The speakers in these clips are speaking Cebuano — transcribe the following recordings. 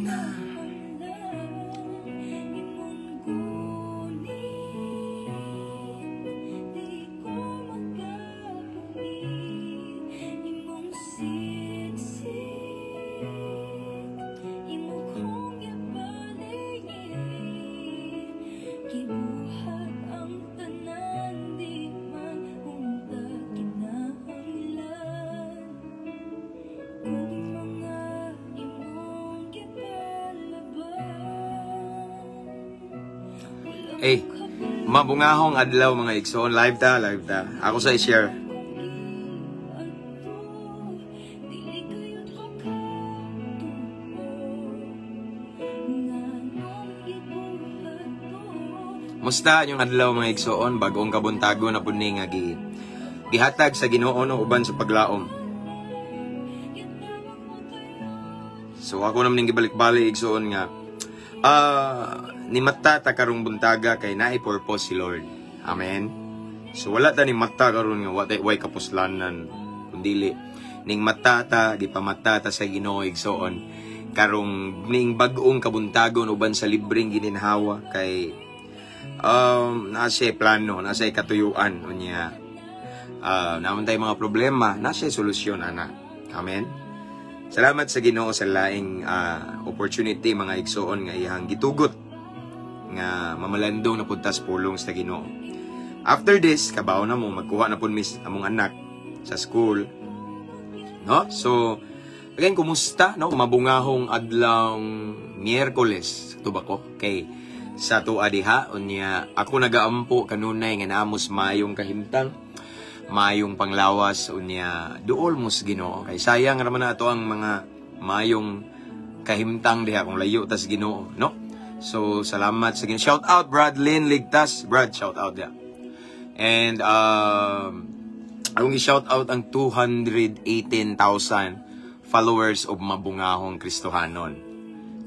Kinahanglan imong gunit. Di ko makapunit imong siksik. Imo kong gipalingit. Gibuhat ang tanan, di man unta kinahanglan. Kung mga imong gipalaban. Wala Eh, mabungahong adlaw, mga igsoon. Live ta, live ta. Ako sa i-share. Adto, dili kayod ko katuo. Nganong gibuhat to? Musta inyong adlaw, mga igsoon? Bagong kabuntago na pud ni nga gihatag sa Ginoo, no, uban sa paglaom. Gitawag mo kayo. So ako naman ning gibalik-balik, igsoon, nga ni mata ta karong buntaga kay naay purpose si Lord. Amen. So wala ta ni mata karon nga way kapuslanan, kundili ning mata ta, gipamata ta sa Ginoo, igsoon, karong ning bag-ong kabuntagon uban sa libreng gininhawa kay naa siya plano, naa siya katuyuan. Unya naman tayo mga problema, naa siya solusyon ana. Amen. Salamat sa Ginoo sa laing opportunity, mga igsoon, nga iyang gitugot nga mamalandong na punta sa pulong sa Ginoo. After this, kabaw na mo magkuha na pud mis among anak sa school. No? So, again, kumusta, no? Mabungahong adlawng Miyerkules, tuba ko? Kay sa tuwa diha, unya ako nagaampo kanunay nga namos mayong kahimtang, mayong panglawas, unya duol mos Ginoo kay sayang raman na ato ang mga mayong kahimtang diha kung layo tas Ginoo, no? So salamat sa Ginoo. Shout out Brad Lynn Ligtas. Brad, shout out diha. And akong i-shout out ang 218,000 followers of Mabungahong Kristohanon,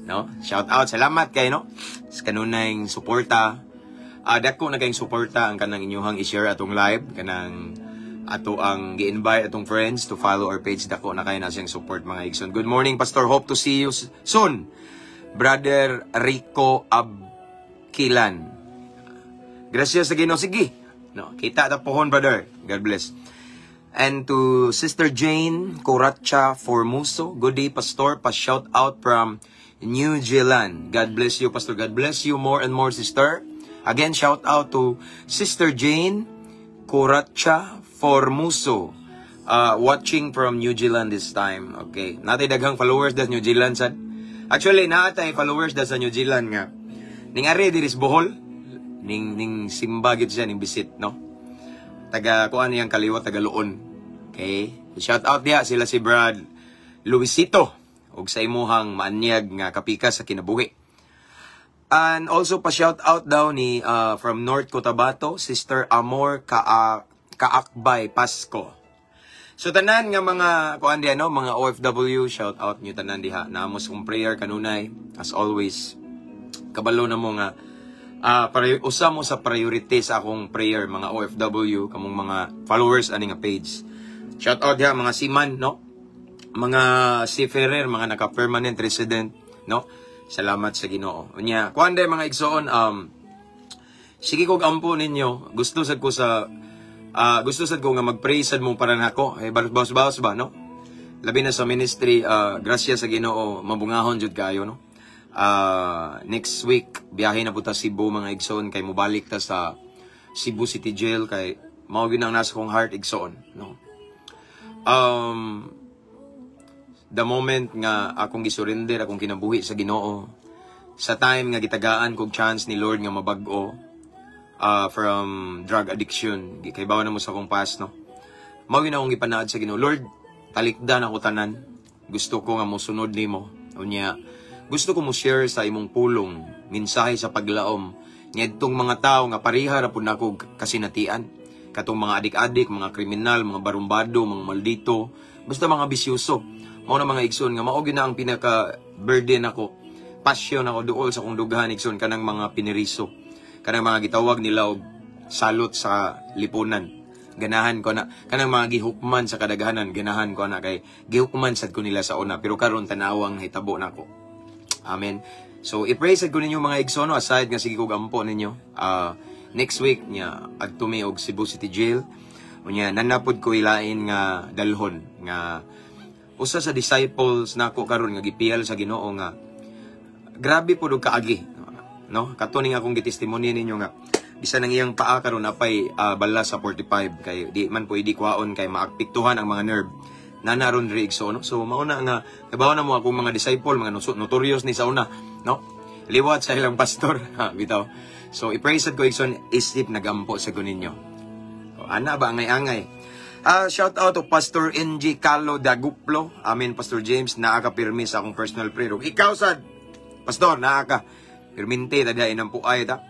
no? Shout out, salamat kay, no, sa kanunay suporta. Dako na kayong suporta ang kanang inyuhang i-share atong live, kanang ato ang gi-invite atong friends to follow our page. Dako na kayo na siyang support, mga igsoon. Good morning, Pastor. Hope to see you soon. Brother Rico Abkilan. Gracias sa Ginoo. Sige. No, kita ta pohon, brother. God bless. And to Sister Jane Coracha Formuso, good day, Pastor. Pa-shout out from New Zealand. God bless you, Pastor. God bless you more and more, sister. Again, shout out to Sister Jane Coracha Formuso. Watching from New Zealand this time. Okay. Natay daghang followers das New Zealand sad. Actually, naatay followers das sa New Zealand nga. Ning ari diri sa Bohol, ning simba gid siya, ning visit, no? Taga kuan niyang kaliwat taga Loon. Okay? Shout out diha sila si Brad Luisito ug sa imuhang maanyag nga kapikas sa kinabuhi. And also pa shout out daw ni from North Cotabato, Sister Amor Kaakbay Pasco. So tanan nga mga kuan diha, no, mga OFW, shout out niyo tanan diha. Namos kong prayer kanunay as always. Kabalo na mo nga usa mo sa priority sa akong prayer, mga OFW, kamong mga followers ani nga page. Shout out diha mga seaman, no? Mga seafarer, mga naka-permanent resident, no? Salamat sa Ginoo. Unya, kuan day, mga igsoon, sige kog ampo ninyo. Gusto sad ko nga mag-pray sad mo para nako. Eh balos-balos ba, no? Labi na sa ministry, grasya sa Ginoo, mabungahon jud kayo, no? Next week biyahe na po ta Cebu, mga igsoon, kay mobalik ta sa Cebu City Jail kay mao gyud ang nasa kong heart, igsoon, no? The moment nga akong gisurrender akong kinabuhi sa Ginoo, sa time nga gitagaan kog chance ni Lord nga mabag-o from drug addiction, kay bawa na mo sa akong past, no, mao gyud akong gipanaad sa Ginoo: "Lord, talikdan ako tanan. Gusto ko nga mosunod nimo. Unya gusto ko mo share sa imong pulong, mensahe sa paglaom ngadtong mga tao nga pareha ra pud nako kasinatian, katong mga adik-adik, mga kriminal, mga barumbado, mga maldito, basta mga bisyoso." Mao na, mga igsoon, nga mao gyud na ang pinaka burden ako, passion ako duol sa akong dughan, igsoon, kanang mga piniriso, kanang mga gitawag nila og salot sa lipunan. Ganahan ko na kanang mga gihukman sa kadaghanan. Ganahan ko na kay gihukman sad ko nila sa una, pero karon tanawang hitabo nako. Amen. So i-pray sad ko ninyo, mga igsoon, no, aside nga sige ko gampo ninyo. Next week nya adto mi og Cebu City Jail. Unya nanapod ko ilain nga dalhon nga usa sa disciples nako karon nga gipiyal sa Ginoo nga grabe pud og kaagi, no? Kato ning akong gitestimony ninyo nga bisan ang iyang paa karon napay bala sa 45 kay di man pwede kwaon kay maapektuhan ang mga nerve nana ron diri, igsoon, no? So mao na nga kabaw na mo akong mga disciple, mga notorious ni sa una, no, liwat sa ilang pastor. Ha, bitaw. So i-pray sad ko, igsoon, isip nagampo sa ninyo. O, ana ba, angay-angay. Shout out to Pastor NG Carlo Daguplo. Amen, Pastor James, naa ka pirmi sa akong personal prayer. Ug ikaw sad, Pastor, naa ka. Pirminte, tada inang puay ta.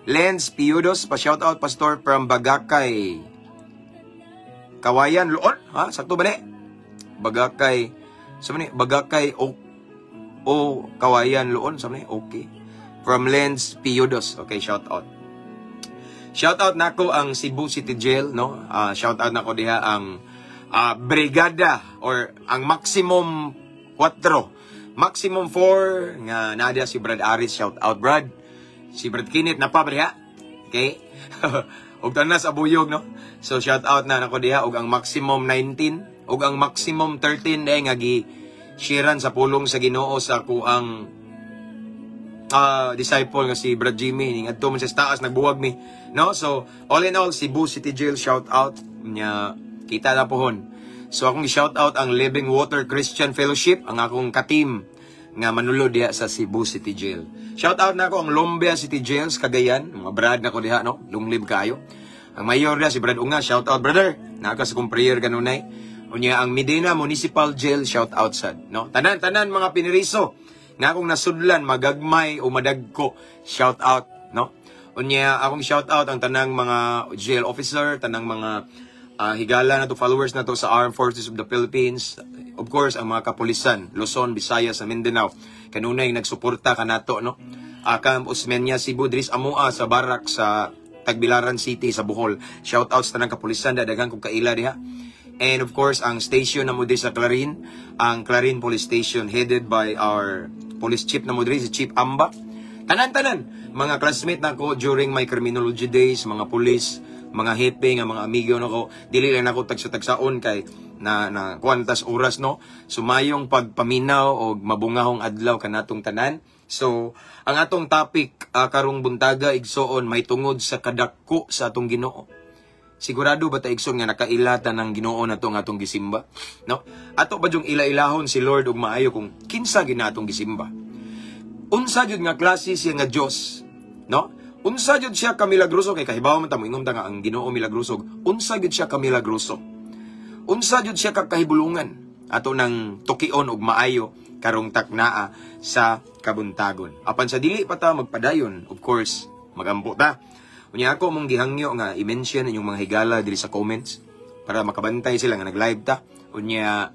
Lens Piudos, pa shout out, Pastor, from Bagakay. Kawayan, Loon, ha? Sakto ba ni? Bagakay, sa ni? Bagakay o Kawayan, Loon, sa ni? Okay. From Lens Piudos. Okay, shout out. Shout out nako ang Cebu City Jail, no? Shout out nako diha ang brigada or ang maximum 4. Maximum 4 nga naa si Brad Aris, shout out, Brad. Si Brad Kinit na pa diha. Okay? Ug tanas abuyog, no? So shout out na nako diha og ang maximum 19 ug ang maximum 13 dahil nga gi sharean sa pulong sa Ginoo sa kuang disciple nga si Brad Jimmy ning adto man sa taas, nagbuwag mi, no? So all in all, Cebu City Jail, shout out nya kita na pohon. So akong shout out ang Living Water Christian Fellowship, ang akong ka-team nga manulod diha sa Cebu City Jail. Shout out na ako ang Lumbia City Jails, Cagayan, mga brad na ko diha, no? Lunglib kayo. Ang mayor diha si Brad Unga, shout out, brother. Naa ka sa akong prayer kanunay. Unya ang Medina Municipal Jail, shout out sad, no? Tanan tanan mga piniriso nga akong nasudlan, magagmay o madagko, shout out, no? Unya akong shout out ang tanang mga jail officer, tanang mga higala na to, followers na to sa Armed Forces of the Philippines, of course ang mga kapulisan, Luzon, Visayas, sa Mindanao, kanunay nagsuporta kanato, no? Camp Osmeña, Cebu, diri sa amoa sa barak sa Tagbilaran City sa Bohol. Shout out sa tanang kapulisan, daghan kong kaila diha. And of course, ang station na mo diri sa Clarin, ang Clarin Police Station headed by our police chief na mo diri, si Chief Amba. Tanan-tanan, mga classmate nako during my criminology days, mga police, mga hepe nga mga amigo nako, dili lang nako tagsa-tagsaon kay na na kuantas oras, no. Sumayong pagpaminaw og mabungahong adlaw kanatong tanan. So, ang atong topic karong buntaga, igsoon, may tungod sa kadako sa atong Ginoo. Sigurado ba ta, igsoon, nga nakailata ng Ginoo na to nga atong gisimba? No? Ato ba yung ila-ilahon si Lord og maayo kung kinsa gina atong gisimba? Unsa jud nga klase siya nga Dios? No? Unsa jud siya ka milagroso kay kahibaw man ta, moingon ta nga ang Ginoo milagroso. Unsa jud siya ka milagroso? Unsa jud siya ka kahibulungan? Ato nang tukion og maayo karong taknaa sa kabuntagon. Apan sa dili pa ta magpadayon, of course, magampo ta. Unya ako mong gihangyo nga i-mention inyong mga higala diri sa comments para makabantay sila nga nag-live ta. Unya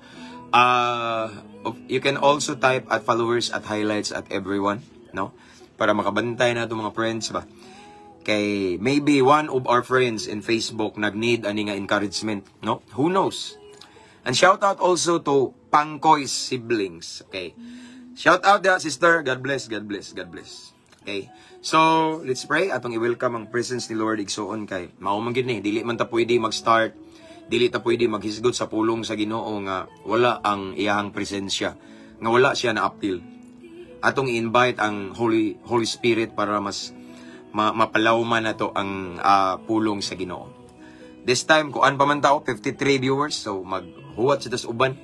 you can also type @followers, @highlights, @everyone, no? Para makabantay na itong mga friends ba. Kay maybe one of our friends in Facebook nag-need ani nga encouragement, no? Who knows? And shout out also to Pangkoy's siblings. Okay. Shout out da, sister. God bless, God bless, God bless. Okay. So, let's pray. Atong i-welcome ang presence ni Lord, igsoon, kay mao man gid ni, dili man ta pwede mag-start, dili ta pwede maghisgot sa pulong sa Ginoo nga wala ang iyahang presensya, nga wala siya na apil. Atong i-invite ang Holy Holy Spirit para mas mapalawman nato ang pulong sa Ginoo. This time kuan pa man tao, 53 viewers, so maghuwat sa tas uban.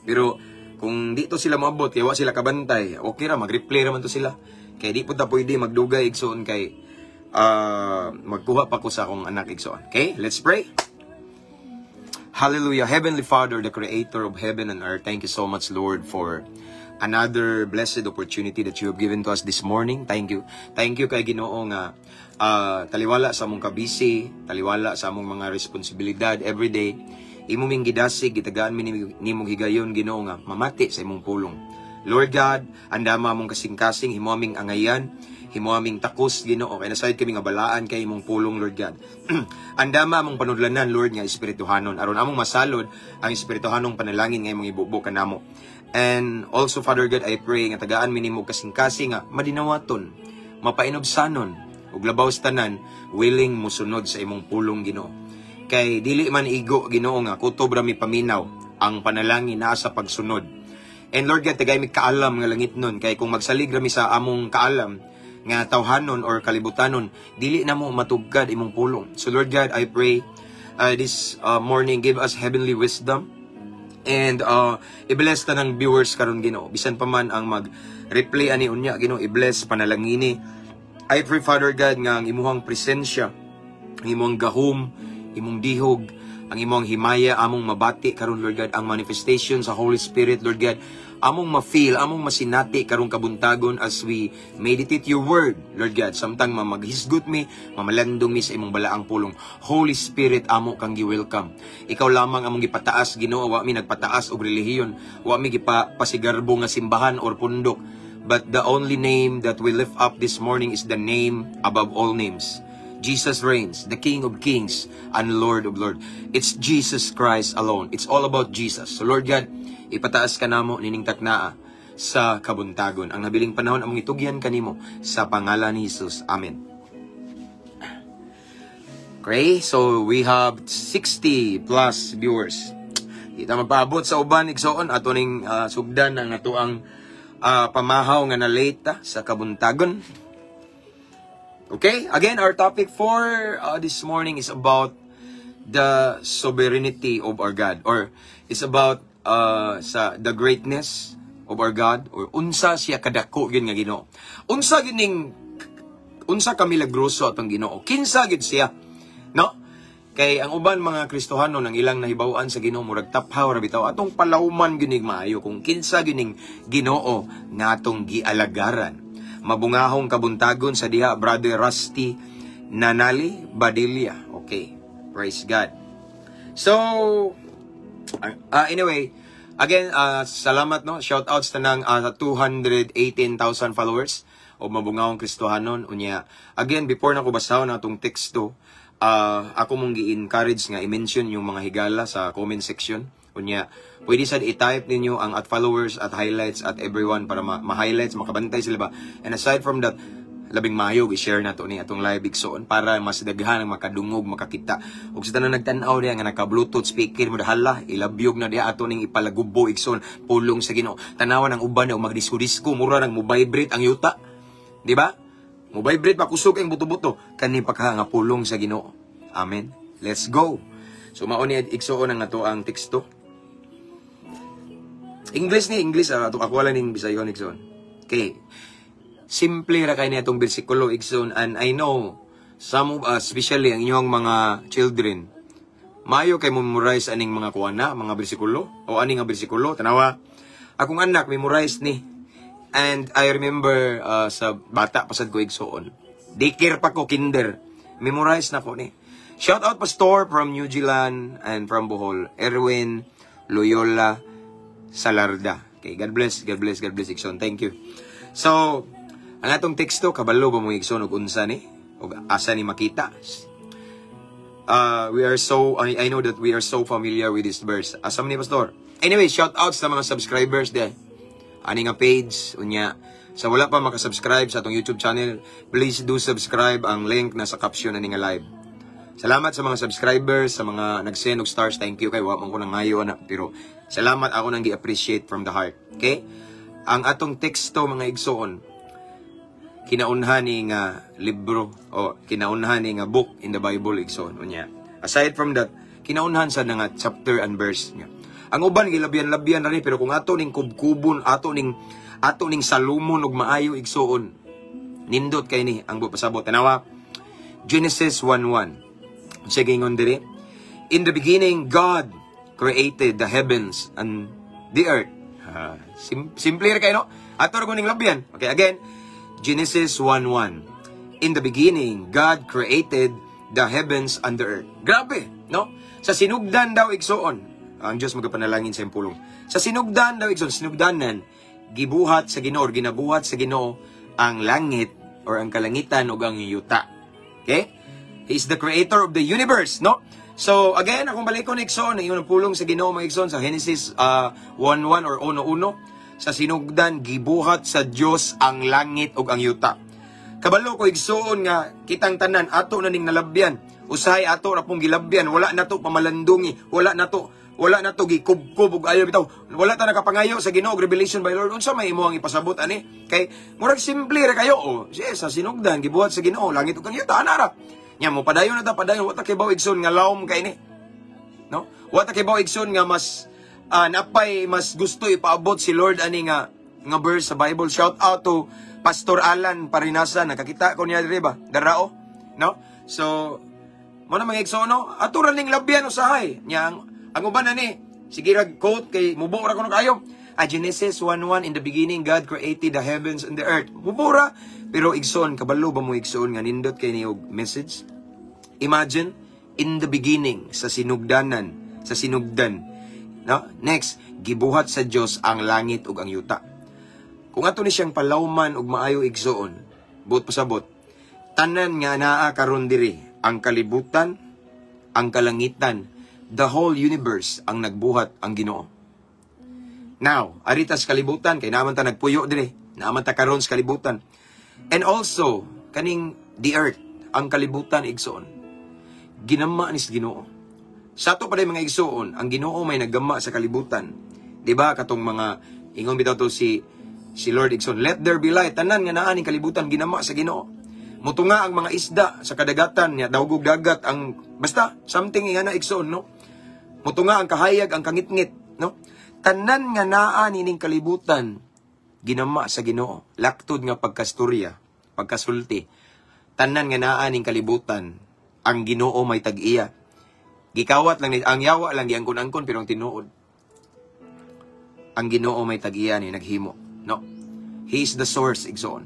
Pero kung dito sila moabot kay wa sila kabantay, okay ra, mag-replay ra man to sila. Kay di pud ta pwede magdugay, igsoon, kay magkuha pa ko sa akong anak, igsoon. Okay, let's pray. Hallelujah. Heavenly Father, the creator of heaven and earth, thank you so much, Lord, for another blessed opportunity that you have given to us this morning. Thank you. Thank you kay Ginoo nga taliwala sa among kabisi, taliwala sa among mga responsibilidad every day. Imo ming gidasig, gitagaan mi nimong higayon, Ginoo, nga mamati sa imong pulong. Lord God, andama among kasing-kasing, himo aming angayan, himo aming takos, Ginoo, kay nasayod kami nga balaan kay imong pulong, Lord God. Andama among panudlanan, Lord, nga espirituhanon, aron among masalod ang espirituhanong panalangin nga imong ibubo kanamo. And also, Father God, I pray nga tagaan mi nimo kasing-kasing nga madinawaton, mapainubsanon, ug labaw sa tanan, willing musunod sa imong pulong, Ginoo. Kay dili man igo, Ginoo, nga kutob ra mi paminaw, ang panalangin naa sa pagsunod. And Lord God, tagay mi kaalam nga langit nun, kay kung magsalig ra mi sa among kaalam nga tawhanon or kalibutanon, dili na mo matugkad imong pulong. So Lord God, I pray this morning, give us heavenly wisdom and i-bless ta ng viewers karon, Ginoo. Bisan pa man ang mag-replay ani unya, Ginoo, i-bless, panalangini. I pray, Father God, nga ang imuhang presensya, ang imong gahom, imong dihog, ang imong himaya among mabati karon, Lord God, ang manifestation sa Holy Spirit, Lord God, among ma-feel, among masinati karong kabuntagon as we meditate your word, Lord God. Samtang maghisgot mi, mamalandong mi sa imong balaang pulong. Holy Spirit, amo kang gi-welcome. Ikaw lamang among gipataas, Ginoo, wa mi nagpataas og relihiyon, wa mi gipasigarbo nga simbahan or pundok. But the only name that we lift up this morning is the name above all names. Jesus reigns, the King of Kings and Lord of Lords. It's Jesus Christ alone. It's all about Jesus. So Lord God, ipataas ka namo nining taknaa sa kabuntagon. Ang nabiling panahon among itugyan kanimo sa pangalan ni Jesus. Amen. Okay, so we have 60 plus viewers. Kita magpaabot sa uban, igsoon, ato ning sugdan ang atoang pamahaw nga na late sa kabuntagon. Okay, again, our topic for this morning is about the sovereignty of our God or it's about sa the greatness of our God or unsa siya kadako gyud nga Ginoo. Unsa gyud ning unsa ka milagroso atong Ginoo? Kinsa gyud siya? No? Kay ang uban mga Kristohano nang ilang nahibaw-an sa Ginoo murag taphaw ra bitaw. Atong palawman gyud ning maayo kung kinsa gyud ning Ginoo nga atong gialagaran. Mabungahong kabuntagon sa diha, Brother Rusty Nanali Badilla. Okay. Praise God. So, anyway, again, salamat, no. Shout outs tanang 218,000 followers o Mabungahong Kristohanon unya. Again, before na ko basahon na atong teksto, ako mong gi-encourage nga i-mention yung mga higala sa comment section. Unya, pwede sad i-type ninyo ang @followers, @highlights, @everyone para ma-highlights, makabantay sila ba. And aside from that, labing maayo i-share na to ni atong live, igsoon, para mas daghan ang makadungog, makakita. Ug sa tanan nagtan-aw diha nga naka-Bluetooth speaker mo, hala, ilabyog na diha ato ning ipalagubo, igsoon, pulong sa Ginoo. Tanawan ang uban og magdisko-disko, mura nang mo-vibrate ang yuta. Di ba? Mo-vibrate pa, kusog ang buto-buto kani pa ka nga pulong sa Ginoo. Amen. Let's go. So mao ni, igsoon, ang ato ang teksto. English ni, English ato ako wala ning Bisayon, igsoon. Okay. Simple ra kay ni atong bersikulo, igsoon, and I know some of us, especially ang inyong mga children, maayo kay memorize aning mga kuana, mga bersikulo o ani nga bersikulo. Tanawa. Akong anak memorize ni. And I remember sa bata pasad ko, igsoon. Daycare pa ko, kinder. Memorize na ko ni. Shout out, Pastor, from New Zealand and from Bohol. Erwin Loyola Salarda. Okay, God bless, God bless, God bless, igsoon. Thank you. So, ang atong teksto, kabalo ba mo, igsoon, og unsa ni? Og asa ni makita? I know that we are so familiar with this verse. Asa man ni, Pastor? Anyway, shout out sa mga subscribers de ani nga page, unya sa wala pa makasubscribe sa atong YouTube channel, please do subscribe. Ang link nasa caption ani nga live. Salamat sa mga subscribers, sa mga nag-send og stars. Thank you kay wa man ko nangayo ana, pero salamat, ako nang gi-appreciate from the heart. Okay? Ang atong teksto, mga igsoon, kinaunhan ni nga libro o kinaunhan ni nga book in the Bible, igsoon, unya. Aside from that, kinaunhan sa nga chapter and verse nga. Ang uban gilabyan-labyan ra ni, pero kung ato ning kubkubon, ato ning salumon og maayo, igsoon, nindot kay ni ang pasabot. Tanawa. Genesis 1:1. Sige, ingon diri. "In the beginning, God created the heavens and the earth." Simple ra kayo, no? Ato ra ning labyan. Okay, again, Genesis 1:1. "In the beginning, God created the heavens and the earth." Grabe, no? Sa sinugdan daw, igsoon, ang Diyos magapanalangin sa iyong pulong. Sa sinugdan daw, igsoon, sinugdanan, gibuhat sa Ginoo or ginabuhat sa Ginoo ang langit or ang kalangitan ug ang yuta. Okay? He is the creator of the universe, no? So, again, akong balikon, igsoon, ingon ang pulong sa Ginoo, mga igsoon, sa Genesis 1:1 or 1:1, sa sinugdan gibuhat sa Dios ang langit ug ang yuta. Kabalo ko, igsoon, nga kitang tanan ato na ning nalabyan. Usahay ato ra pong gilabyan, wala na to pamalandungi, wala na to gikubkob ug ayo bitaw. Wala ta nakapangayo sa Ginoo og revelation by Lord unsa may imo ang ipasabot ani. Kay murag simple ra kayo oh. Siya sa sinugdan gibuhat sa Ginoo langit ug ang yuta, ana ra. Nya mo padayon na ta, padayon, wa ta kibaw, igsoon, nga lawom kay ni. No? Wa ta kibaw, igsoon, nga mas napay mas gusto ipaabot si Lord ani nga verse sa Bible. Shout out to Pastor Alan Parinasan, nakakita ko niya diri ba? Darao, no? So mo na, mga igsoon, no? Ato ra ning labyan usahay. Nya ang uban ani sige rag quote kay mubo ra kuno kayo. Ah, Genesis 1:1, "In the beginning God created the heavens and the earth." Mubo ra. Pero igsoon, kabalo ba mo, igsoon, nga nindot kay ni og message? Imagine, "In the beginning," sa sinugdanan, sa sinugdan. No? Next, gibuhat sa Dios ang langit ug ang yuta. Kung ato ni siyang palawman ug maayo, igsoon, buot pasabot, tanan nga naa karon diri, ang kalibutan, ang kalangitan, the whole universe, ang nagbuhat ang Ginoo. Now, arita sa kalibutan kay naman ta nagpuyo diri, naman ta karon sa kalibutan. And also, kaning the earth, ang kalibutan, igsoon. Ginama ni sa Ginoo. Sa ato pa mga igsoon, ang Ginoo may naggama sa kalibutan. Di ba katong mga ingon bitaw to si Lord, igsoon, "Let there be light." Tanan nga naa ning kalibutan ginama sa Ginoo. Mutunga ang mga isda sa kadagatan niya, dawgog dagat ang basta something nga na, igsoon, no. Mutunga ang kahayag, ang kangitngit, no. Tanan nga naa nining kalibutan ginama sa Ginoo. Laktod nga pagkastorya, pagkasulti. Tanan nga naa ning kalibutan, ang Ginoo may tag-iya. Gikawat lang ni ang yawa lang giangkon-angkon, pero ang tinuod, ang Ginoo may tag-iya ni naghimo, no. He is the source, igsoon.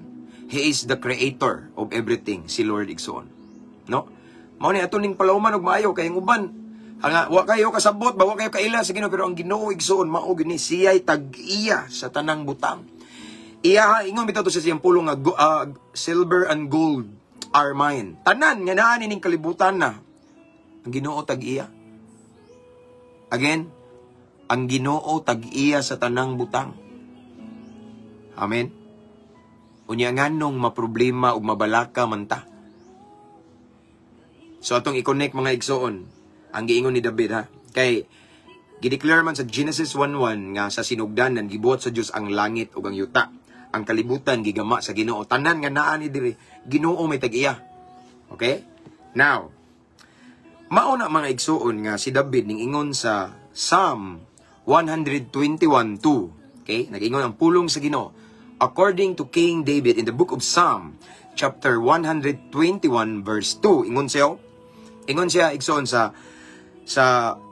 He is the creator of everything, si Lord, igsoon. No? Mao ni ato ning palawman og maayo kay ang uban ang wa kayo kasabot ba, wa kayo kaila sa Ginoo, pero ang Ginoo, igsoon, mao gini siya'y tag-iya sa tanang butang. Iya ingon bitaw to sa siyang pulong nga "Silver and gold are mine." Tanan nga naa nining kalibutan na ang Ginoo tag-iya. Again, ang Ginoo tag-iya sa tanang butang. Amen. Unya nganong maproblema ug mabalaka man ta? So atong i-connect, mga igsoon, ang giingon ni David ha. Kay gideclare man sa Genesis 1:1 nga sa sinugdanan gibuhat sa Dios ang langit ug ang yuta. Ang kalibutan gigama sa Ginoo. Tanan nga naa ni diri, Ginoo may tag-iya. Okay? Now, mao na, mga igsoon, nga si David ning ingon sa Psalm 121:2. Okay? Nag-ingon ang pulong sa Ginoo. According to King David in the book of Psalm, chapter 121 verse 2. Ingon siya, igsoon, sa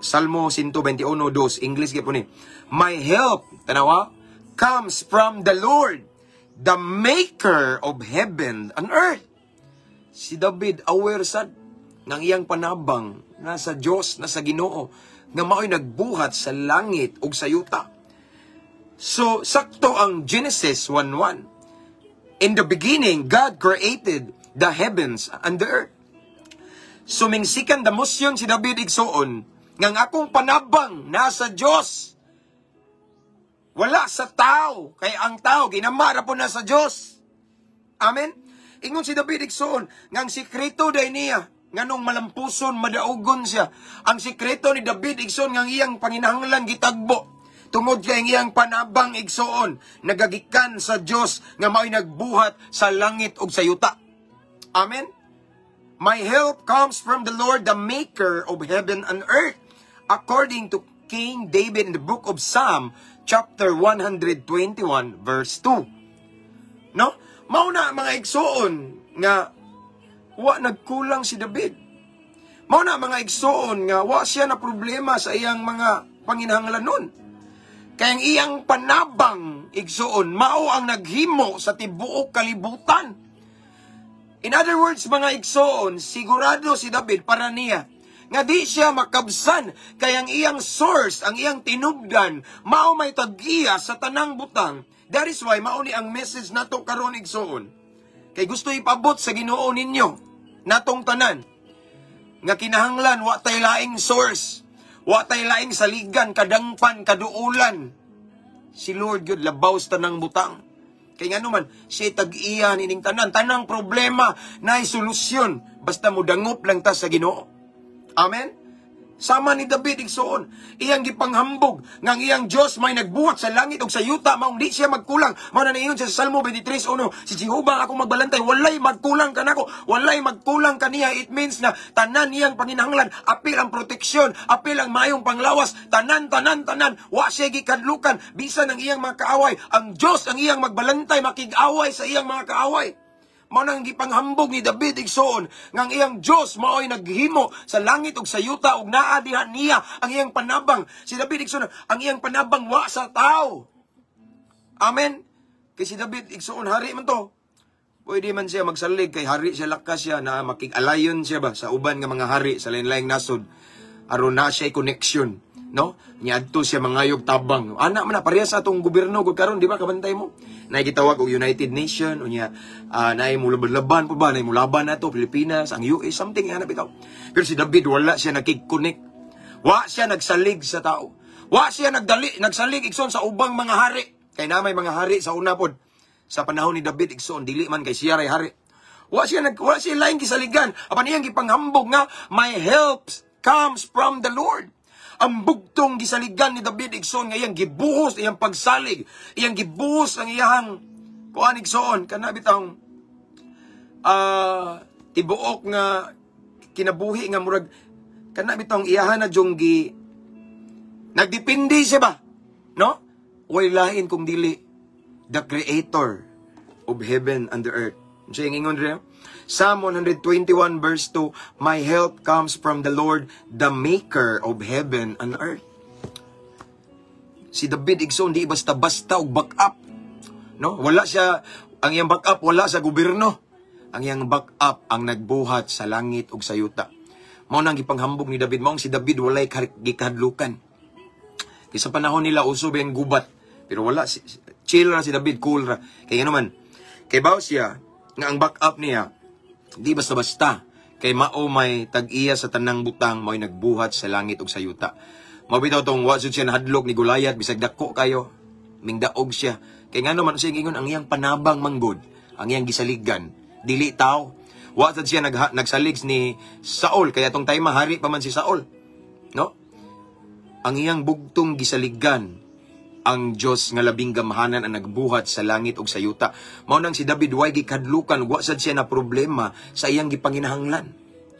Salmo 121:2, English gyapon ni. "My help," tanawa, "comes from the Lord, the maker of heaven and earth." Si David aware sad ng iyang panabang nasa Dios, nasa Ginoo, nga mao'y nagbuhat sa langit ug sa yuta. So, sakto ang Genesis 1:1. In the beginning, God created the heavens and the earth. Sumingsikan damosyon si David, igsoon, nga ang akong panabang nasa Dios. Wala sa tao, kay ang tao ginama ra po na sa Dios. Amen? Ingon si David, igsoon, nga ang sikreto day niya, nganong malampuson, madaugon siya. Ang sikreto ni David, igsoon, nga ang iyang panginahanglan gitagbo. Tungod kay ang iyang panabang, igsoon, nagagikan sa Dios nga mao'y nagbuhat sa langit ug sa yuta. Amen? "My help comes from the Lord, the maker of heaven and earth." According to King David in the book of Psalm, chapter 121, verse 2. No? Mao na, mga igsoon, nga wa nagkulang si David. Mao na, mga igsoon, nga wa siya na problema sa iyang mga panginahanglanon. Kay ang iyang panabang, igsoon, mao ang naghimo sa tibuok kalibutan. In other words, mga igsoon, sigurado si David para niya nga di siya makabsan kay ang iyang source, ang iyang tinubdan, mao may tag-iya sa tanang butang. That is why mao ni ang message nato karon, igsoon. Kay gusto ipabot sa Ginoo ninyo natong tanan. Nga kinahanglan wa tay laing source. Wa tay laing saligan, kadangpan, kaduulan. Si Lord gyud labaw sa tanang butang. Kay ngano man, siya tag-iya nining tanan, tanang problema naay solusyon basta modangop lang ta sa Ginoo. Amen. Sama ni David, igsuon, iyang gipanghambog nga ang iyang Dios may nagbuhat sa langit ug sa yuta, maong di siya magkulang. Mao na niingon siya sa Salmo 23:1, "Si Jehova ang akong magbalantay, walay magkulang kanako, walay magkulang kaniya." It means na tanan niyang panginahanglan, apil ang proteksyon, apil ang maayong panglawas, tanan, tanan, tanan, wa siya gikadlukan bisan ang iyang mga kaaway. Ang Dios ang iyang magbalantay, makig-away sa iyang mga kaaway. Mao nang gipanghambog ni David, igsoon, nga ang iyang Dios mao'y naghimo sa langit ug sa yuta ug naa diha niya ang iyang panabang. Si David, igsoon, ang iyang panabang wa sa tao. Amen. Kay si David, igsoon, hari man to. Pwede man siya magsalig kay hari siya, lakas siya na makig-alayon siya ba sa uban nga mga hari sa lain-laing nasod aron na siya connection, no? Niadto siya mangayog tabang. Ana man na parehas sa atong gobyerno gud karon, di ba, kabantay mo? Naay gitawag og United Nation unya, naay mulaban-laban po ba, naay mulaban nato Pilipinas, ang US, something ana bitaw. Pero si David, wala siya nakig-connect. Wa siya nagsalig sa tao. Wa siya nagdali nagsalig, igsoon, sa ubang mga hari. Kay na may mga hari sa una pod. Sa panahon ni David, igsoon, dili man kay siya ray hari. Wa siya laing gisaligan. Apan iyang gipanghambog nga "My help comes from the Lord." Ang bugtong gisaligan ni David, igsoon, nga iyang gibuhos iyang pagsalig, iyang gibuhos ang iyang kuan, igsoon, kana bitang tibuok nga kinabuhi nga murag kana bitong iyahan na jung gi nagdepende siya ba, no? Way lain kung dili the creator of heaven and the earth. Siya yung ingon rin. Psalm 121 verse 2, "My help comes from the Lord, the maker of heaven and earth." Si David, igsoon, di basta-basta og back up. No? Wala siya, ang iyang back up wala sa gobyerno. Ang iyang back up ang nagbuhat sa langit ug sa yuta. Mao nang gipanghambog ni David, mao si David walay gikahadlukan. Kay sa panahon nila uso ba yung gubat. Pero wala si, chill ra si David, cool ra. Kay ngano man, kay baw siya nga ang back up niya di basta-basta, kay mao may tag-iya sa tanang butang, mao'y nagbuhat sa langit ug sa yuta. Mao bitaw tong wa jud siya nahadlok ni Goliath bisag dako kayo. Mingdaog siya. Kay ngano man, siya ingon ang iyang panabang manggod, ang iyang gisaligan, dili tao. Wa sad siya nagsalig ni Saul kaya tong time hari pa man si Saul. No? Ang iyang bugtong gisaligan ang Dios nga labing gamhanan, ang nagbuhat sa langit ug sa yuta. Mao nang si David way gikadlukan, wa sad siya na problema sa iyang gipanginahanglan.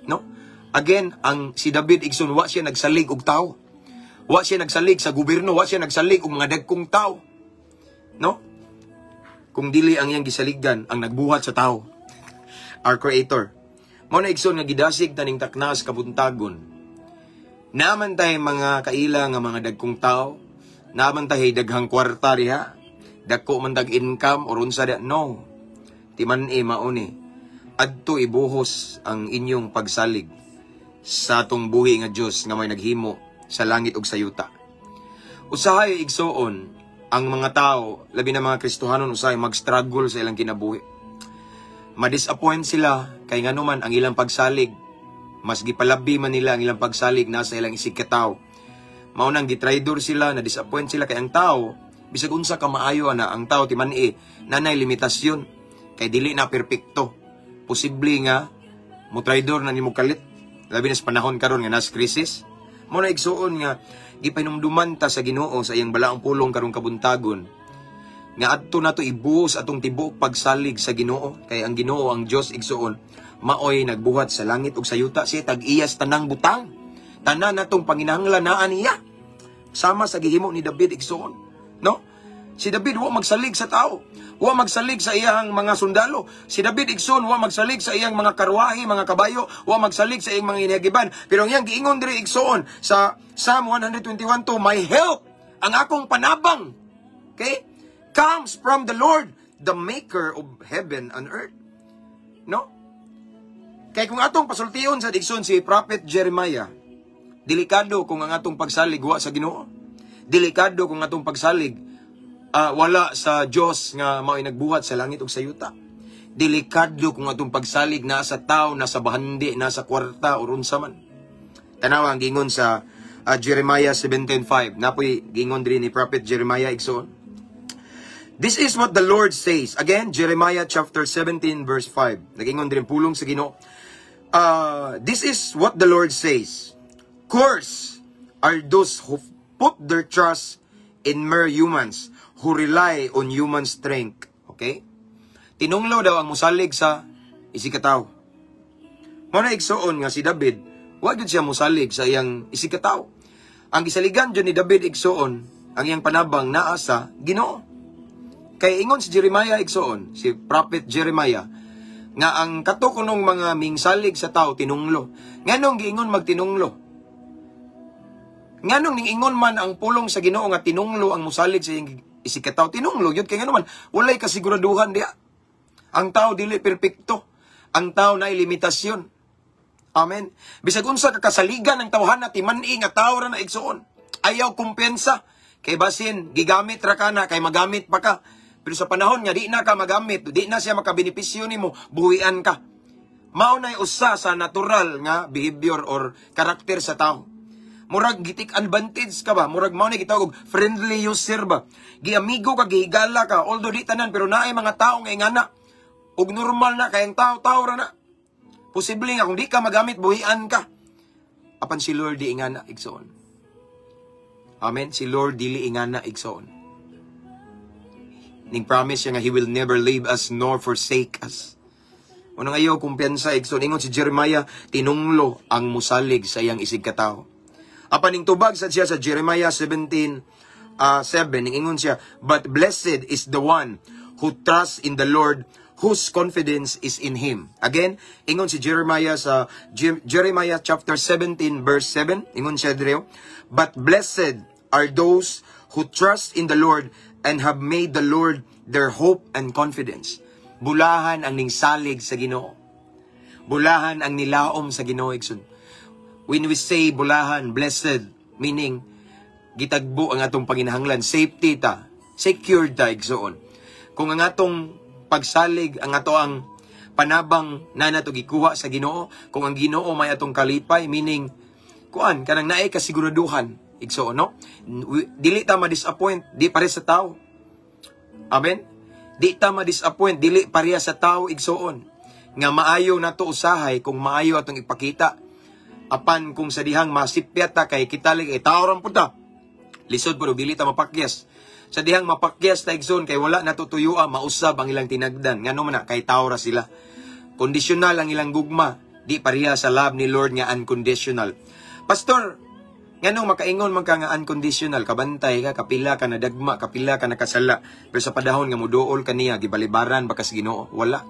No? Again, ang si David, igsoon, wa siya nagsalig og tao. Wa siya nagsalig sa gobyerno, wa siya nagsalig og mga dagkong tao. No? Kung dili ang iyang gisaligan ang nagbuhat sa tao. Our creator. Mao na, igsoon, nga gidasig taning taknas kabuntagon. Naman tay mga kaila nga mga dagkong tao, naman tay daghang kwarta diha, dagko man tag income or unsa diha. No. Timan-i mao ni. Adto ibuhos ang inyong pagsalig sa atong buhi nga Dios nga may naghimo sa langit ug sa yuta. Usahay, igsoon, ang mga tao, labi na mga Kristohanon, usahay mag-struggle sa ilang kinabuhi. Ma-disappoint sila kay ngano man ang ilang pagsalig, mas gipalabi man nila ang ilang pagsalig nasa ilang isig katawo. Mao nang gitraidor sila, na-disappoint sila kay ang tao, bisag unsa ka maayo ana, ang tao timan-i nanay limitasyon kay dili na perpekto. Posible nga mo traidor na nimo kalit. Labi na sa panahon karon nga nas krisis. Mao na, igsuon, nga gipahinumduman ta sa Ginoo sa iyang balaang pulong karong kabuntagon nga adto nato ibuhos atong tibuok pagsalig sa Ginoo, kay ang Ginoo, ang Dios, igsuon, maoy nagbuhat sa langit ug sa yuta. Siya tag-iyas tanang butang. Tanan natong panginahanglan naa niya. Sama sa gihimo ni David, igsuon, no? Si David wa magsalig sa tao. Wa magsalig sa iyang mga sundalo. Si David, igsoon, wa magsalig sa iyang mga karwahe, mga kabayo, wa magsalig sa iyang mga inihagiban. Pero ang iyang giingon diri, igsoon, sa Psalm 121:2, "My help, ang akong panabang," okay, "comes from the Lord, the maker of heaven and earth." No? Kay kung atong pasultion sa igsoon si Prophet Jeremiah, delikado kung ang atong pagsalig wa sa Ginoo. Delikado kung atong pagsalig wala sa Dios nga mao'y nagbuhat sa langit ug sa yuta. Delikado kung atong pagsalig na sa tao, nasa bahandi, nasa kwarta, or unsa man. Tanawa ang gingon sa Jeremiah 17:5. Napoy gingon diri ni Prophet Jeremiah, igsoon. This is what the Lord says. Again, Jeremiah chapter 17 verse 5. Nagingon diri pulong sa Ginoo. This is what the Lord says. Cursed are those who put their trust in mere humans, who rely on human strength. Okay? Tinunglo daw ang musalig sa isigkatawo. Mao na, igsoon, nga si David, wa gyud siya musalig sa iyang isigkatawo. Ang gisaligan jud ni David, igsoon, ang iyang panabang naa sa Ginoo. Kay ingon si Jeremiah, igsoon, si Prophet Jeremiah, nga ang kato kunong mga mingsalig sa tao tinunglo. Nganong giingon magtinunglo? Nganong ningingon man ang pulong sa Ginoo nga tinunglo ang musalig sa iyang isigkatawo? Tinunglo yun kay ngano man walay kasiguraduhan diha. Ang tao dili perpekto. Ang tao na limitasyon. Amen. Bisag unsa ka kasaligan ng tawhana, timan-i nga tao ra na, igsoon. Ayaw kumpiyansa. Kay basin gigamit ra ka na kay magamit pa ka. Pero sa panahon nga di na ka magamit, di na siya makabenepisyo nimo, buhian ka. Mao nay usa sa natural nga behavior or karakter sa tao. Murag gi-take advantage ka ba? Murag mao ni gitawag og friendly user ba? Giamigo ka, gihigala ka, although di tanan, pero naay mga tao nga ingana. Ug normal na kay ang tao tao ra na. Posible nga kung di ka magamit, buhian ka. Apan si Lord di ingana, igsoon. Amen. Si Lord dili ingana, igsoon. Ning promise siya nga He will never leave us nor forsake us. Unang ayaw kumpiyansa, igsoon. Ingon si Jeremiah, tinunglo ang musalig sa iyang isigkatawo. Apan ning tubag sa siya sa Jeremiah 17, 7, ning ingon siya, "But blessed is the one who trusts in the Lord, whose confidence is in Him." Again, ingon si Jeremiah sa Jeremiah chapter 17 verse 7, ingon siya diri, "But blessed are those who trust in the Lord and have made the Lord their hope and confidence." Bulahan ang ningsalig sa Ginoo. Bulahan ang nilaom sa Ginoo, igsoon. When we say bulahan, blessed, meaning gitagbo ang atong panginahanglan, safety ta, secured ta, igsoon. Kung ang atong pagsalig, ang ato ang panabang na nato gikuha sa Ginoo, kung ang Ginoo may atong kalipay, meaning kuan kanang naay kasiguraduhan, igsoon, no? Dili ta ma-disappoint, di pare sa tao. Amen. Di ta ma-disappoint, dili pareha sa tao, igsoon. Nga maayo nato usahay kung maayo atong ipakita. Apan kung sa dihang masipyat ta kay kita lagi ay tao ram pud ta. Lisod pero dili ta mapakyas. Sa dihang mapakyas ta, igsoon, kay wala natutuyua, mausab ang ilang tinagdan. Ngano man na kay tao ra sila. Kondisyonal ang ilang gugma, di pareha sa love ni Lord nga unconditional. Pastor, nganong makaingon man ka nga unconditional? Kabantay ka, kapila ka nadagma, kapila ka nakasala. Pero sa panahon nga muduol ka niya, gibalibaran ba ka sa Ginoo? Wala.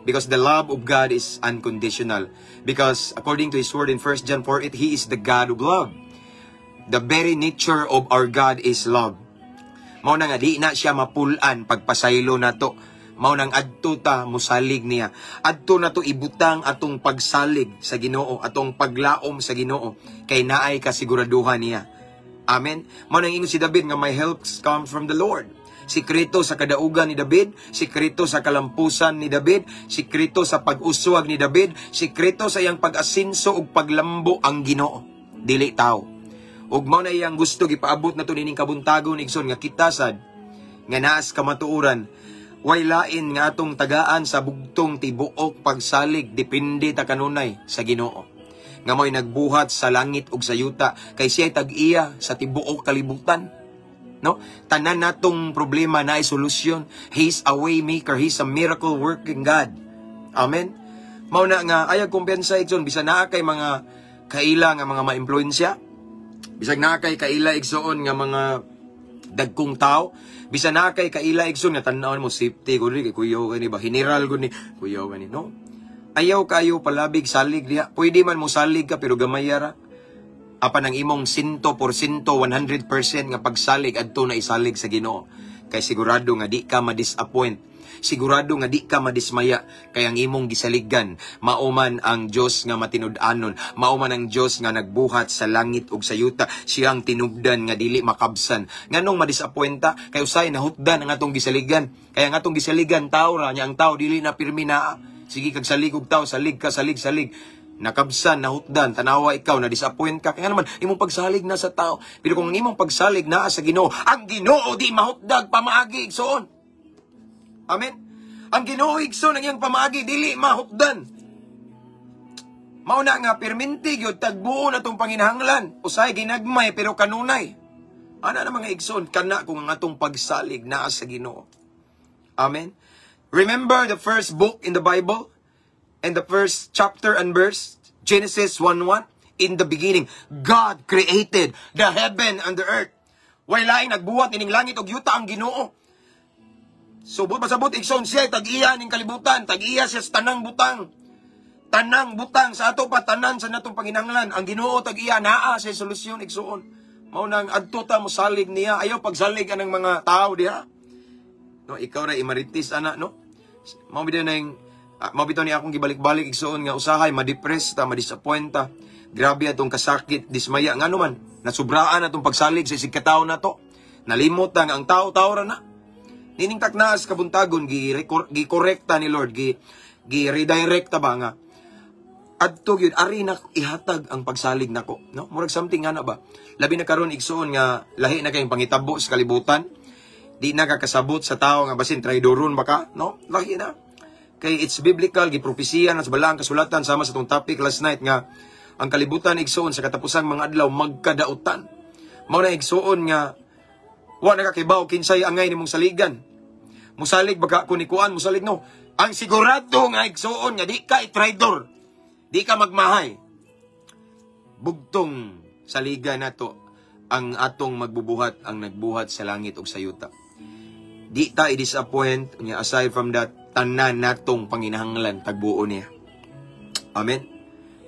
Because the love of God is unconditional. Because according to His word in 1 John 4:8, He is the God of love. The very nature of our God is love. Mao na nga di na siya mapulan pagpasaylo nato. Mao nang adto ta musalig niya. Adto nato ibutang atong pagsalig sa Ginoo, atong paglaom sa Ginoo kay naay kasiguraduhan niya. Amen. Mao nang ingon si David nga my help comes from the Lord. Sikreto sa kadaugan ni David, sikreto sa kalampusan ni David, sikreto sa pag-uswag ni David, sikreto sa iyang pag-asinso ug paglambo ang Ginoo, dili tao. Ug mao na iyang gusto gipaabot nato nining kabuntagon, igsoon, nga kita sad nga naas kamatuoran way lain nga atong tagaan sa bugtong tibuok pagsalig, depende ta kanunay sa Ginoo nga mo'y nagbuhat sa langit ug sa yuta, kay siya tag-iya sa tibuok kalibutan, no? Tanan natong problema na solusyon. He's a way maker. He's a miracle working God. Amen. Mao na nga ayaw kumpiyansa, igsoon, bisan naa kay mga kaila nga mga maimpluwensya, bisag naa kay kaila, igsoon, nga mga dagkong tao, bisan naa kay kaila, igsoon, nga tan-awon mo safety gud kay kuyaw kani ba, general gud ni, kuyaw kani, no? Ayaw kayo palabig salig diha. Pwede man mo salig ka pero gamay ra. Apan ang imong sinto porsyento, 100% nga pagsalig, adto na isalig sa Ginoo. Kay sigurado nga di ka ma-disappoint. Sigurado nga di ka madismaya kay ang imong gisaligan mao man ang Dios nga matinud-anon, mao man ang Dios nga nagbuhat sa langit ug sa yuta, siyang tinubdan nga dili makabsan. Nganong madisappointa? Kay usay nahutdan ang atong gisaligan. Kaya ang atong gisaligan tao ra nya, ang tao dili na pirmi naa. Sige kag salig og tao, salig ka, salig, salig. Nakabsan, nahutdan, tanawa ikaw, na-disappoint ka. Kaya naman, imong pagsalig na sa tao. Pero kung ang imong pagsalig naa sa Ginoo, ang Ginoo di mahutdag pamaagi, igsoon. Amen? Ang Ginoo, igsoon, ang iyang pamaagi, dili mahutdan. Mao na nga perminti gyud tagbuo na tong panginahanglan. Usay ginagmay pero kanunay. Ana na, mga igsoon, kana kung ang atong pagsalig naa sa Ginoo. Amen. Remember the first book in the Bible and the first chapter and verse, Genesis 1:1. In the beginning, God created the heaven and the earth. Way laing nagbuhat ining langit ug yuta, ang Ginoo. So, buot pasabot, igsoon, siya tag-iya ning kalibutan, tag-iya siya sa tanang butang. Tanang butang sa ato pa, tanan sa natong panginahanglan, ang Ginoo tag-iya, naa sa solusyon, igsoon. Mao nang adto ta mosalig niya, ayaw pagsalig anang mga tao diha. No, ikaw ra imaritis ana, no? Mao bitaw ni akong gibalik-balik, igsoon, nga usahay ma-depress ta, ma-disappoint ta. Grabe atong kasakit, dismaya, ngano man nasubraan atong pagsalig sa isig katawo nato. Nalimot ta nga ang tao-tao ra na. Nining taknaas kabuntagon, gi-korekta ni Lord, gi gi redirect ta ba nga adto gyud ari na ihatag ang pagsalig nako, no? Murag something nga na ba. Labi na karon, igsoon, nga lahi na kayong pangitabo sa kalibutan. Di na ka kasabot sa tao nga basin traidoron ba ka, no? Lahi na. Kay it's biblical, gipropesiya na sa balaang kasulatan sama sa tong topic last night nga ang kalibutan, igsoon, sa katapusang mga adlaw magkadautan. Mao na, igsoon, nga wa na kakibaw kinsay angay nimong saligan. Musalig ba ka ko ni kuan, musalig, no? Ang sigurado nga, igsoon, nga di ka i-traidor. Di ka magmahay. Bugtong saligan nato ang atong magbubuhat, ang nagbuhat sa langit ug sa yuta. Di ta i-disappoint niya. Aside from that, tanan natong panginahanglan tagbuo niya. Amen.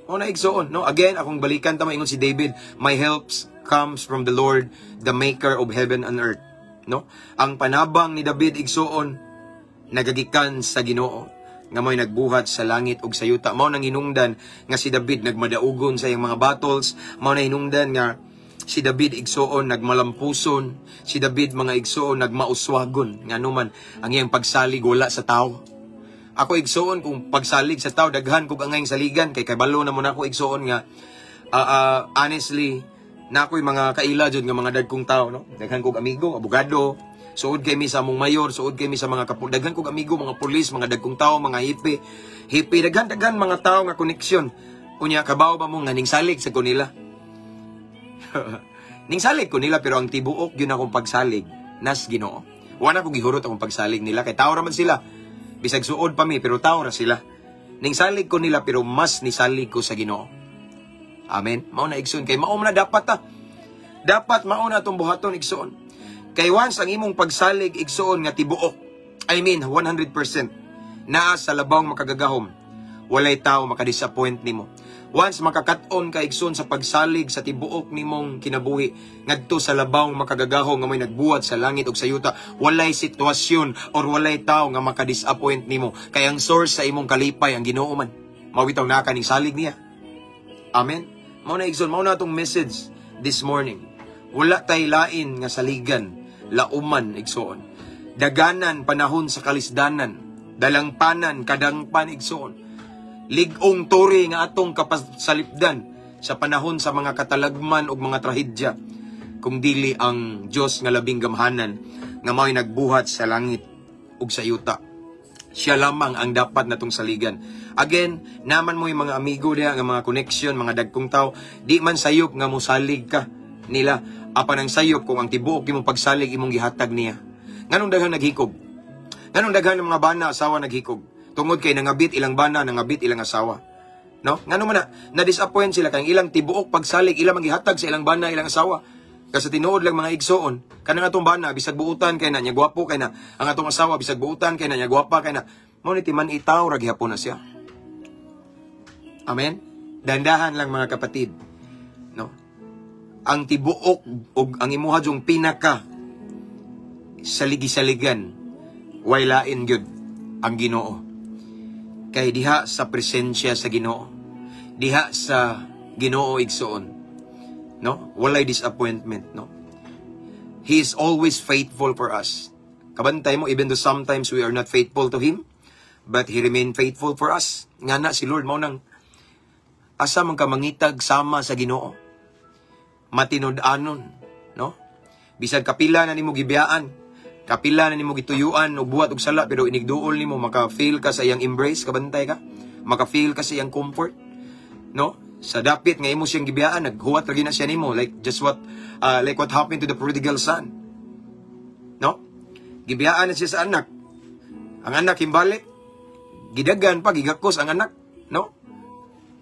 O na, igsoon, no? Again, akong balikan ta, maingon si David, "My helps comes from the Lord, the maker of heaven and earth." No? Ang panabang ni David, igsoon, nagagikan sa Ginoo nga mo'y nagbuhat sa langit ug sa yuta. Mao nang hinungdan nga si David nagmadaugon sa iyang mga battles, mao na hinungdan nga si David, igsoon, nagmalampuson, si David, mga igsoon, nagmauswagon, ngano man ang iyang pagsalig wala sa tao. Ako, igsoon, kung pagsalig sa tao, daghan kog angayng saligan kay kabalo na mo nako, igsoon, nga honestly na ako'y mga kaila jud nga mga dagkong tao, no? Daghan kog amigo, abogado, suod kay mi sa among mayor, suod kay mi sa mga kapul, daghan kog amigo, mga pulis, mga dagkong tao, mga hipe, hipe, daghan daghan mga tao nga koneksyon. Unya kabaw ba mo nga ning salig sa kanila? Ning salig ko nila, pero ang tibuok yun akong pagsalig nas Ginoo. Wala ko gihurot akong pagsalig nila kay tao ra man sila. Bisag suod pa mi, pero tao ra sila. Ning salig ko nila, pero mas nisalig ko sa Ginoo. Amen. Mao na, igsoon, kay mao na dapat ta. Dapat mao na atong buhaton, igsoon. Kay once ang imong pagsalig, igsoon, nga tibuok, I mean 100% naa sa labawng makagagahom, walay tao makadisappoint nimo. Once makakat-on ka, igsoon, sa pagsalig sa tibuok nimong kinabuhi ngadto sa labawng makagagahom nga may nagbuhat sa langit ug sa yuta, walay sitwasyon or walay tao nga makadisappoint nimo. Kay ang source sa imong kalipay ang Ginoo man. Mao bitaw naa ka ning salig niya. Amen. Mao na, igsoon, mao na atong message this morning. Wala tay lain nga saligan, lauman, igsoon. Daganan panahon sa kalisdanan, dalangpanan, kadangpan, igsoon. Lig-ong tore nga atong kapasalipdan sa panahon sa mga katalagman ug mga trahedya, kung dili ang Dios nga labing gamhanan nga mao'y nagbuhat sa langit ug sa yuta. Siya lamang ang dapat natong saligan. Again, naman mo yung mga amigo diha nga mga connection, mga dagkong tao, di man sayop nga mosalig ka nila. Apan ang sayop kung ang tibuok imong pagsalig imong gihatag niya. Nganong daghan naghikog? Nganong daghan ng mga bana, asawa naghikog? Tungod kay nangabit ilang bana, nangabit ilang asawa. No? Ngano man na na-disappoint sila kay ang ilang tibuok pagsalig ilang gihatag sa ilang bana, ilang asawa. Kasi tinuod lang, mga igsoon, kanang atong bana bisag buutan kay na, nya gwapo kay na, ang atong asawa bisag buutan kay na, nya gwapa kay na. Mao ni timan itaw ra gihapon na siya. Amen. Dandahan lang, mga kapatid. No? Ang tibuok og ang imuha yung pinaka saligi-saligan Way lain gyud ang Ginoo. Kay diha sa presensya sa Ginoo, diha sa Ginoo, igsoon, no? Walay disappointment, no? He is always faithful for us. Kabantay mo, even though sometimes we are not faithful to Him, but He remain faithful for us. Nga na si Lord, mao nang asa man ka mangitag sama sa Ginoo. Matinud-anon, no? Bisag kapila na nimo gibiyaan, kapila na nimo gituyuan og buhat og sala, pero inigduol nimo, maka-feel ka sa iyang embrace, kabantay ka, maka-feel ka sa iyang comfort, no? Sa dapit nga imo siyang gibiyaan, naghuwat lagi na siya nimo, like what happened to the prodigal son. No? Gibiyaan na siya sa anak. Ang anak himbalik, gidagan pa, gigakos ang anak, no?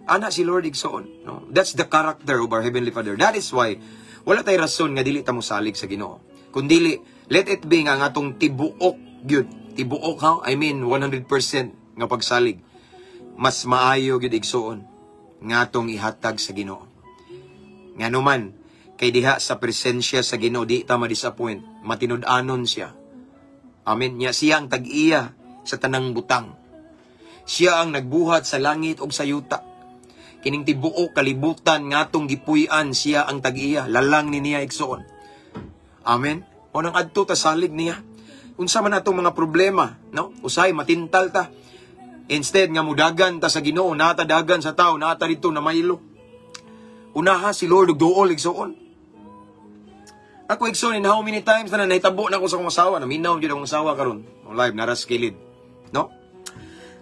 Ana si Lord, igsoon, no? That's the character of our Heavenly Father. That is why wala tay rason nga dili ta mosalig sa Ginoo. Kundili let it be nga ang atong tibuok gyud, tibuok ha, I mean 100% nga pagsalig. Mas maayo gyud, igsoon, nga atong ihatag sa Ginoo. Ngano man kay diha sa presensya sa Ginoo di ta ma-disappoint, matinud-anon siya. Amen. Nya siya ang tag-iya sa tanang butang. Siya ang nagbuhat sa langit ug sa yuta. Kining tibuok kalibutan nga atong gipuy-an, siya ang tag-iya, lalang ni niya, igsoon. Amen. O nang adto ta salig niya. Unsa man atong mga problema, no? Usay matintal ta. Instead nga mudagan ta sa Ginoo, nata dagan sa tao, nata dito na maylo. Unaha si Lord ug duol, igsoon. Ako, igsoon, in how many times na nahitabo na ako sa akong asawa, naminaw jud akong asawa karon. Live naras kilid. No?